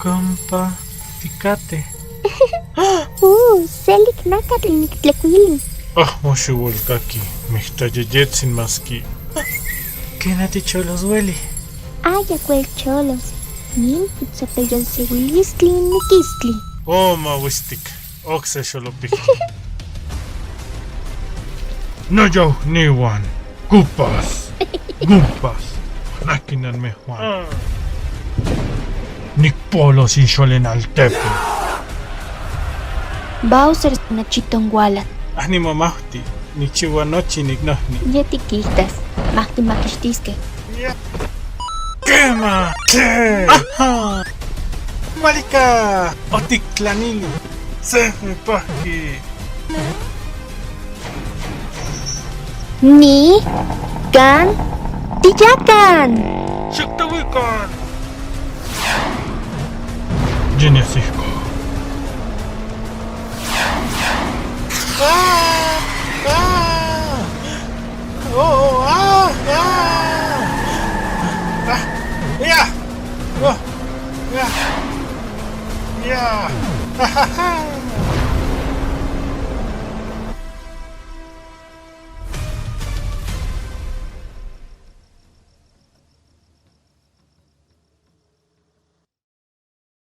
Campa ticate. Selik nacatl nictlecuili. Amo xihualcaqui, mictayeyetzin maski. Quena ticholos hueli. Aya cuel cholos. Nin tzapeyolseuilistli miquistli. Oh, mahuistic. Ocse xolopicti. No niwan. Cupas. Gumpas. Nakinan mejuan. Nicpolos inxolenaltepe. Bowser nachitongualat. Animomahti. Nikchiua nochi niknohni. Ye tiquihtas. Mahtimaquixtisque. ¡Quema! ¡Che! ¡Ajá! ¡Malika! ¡Otictlanili! ¡Se me pahki! Ni, can, tiyacan. ¡Xiktahuikan! Geniasihko. ¡Ah! ¡Ah! ¡Oh! ¡Ah! ¡Ah! ¡Ah! ¡Ya! ¡Oh! ¡Ya! ¡Ya! ¡Ja, ja, ja!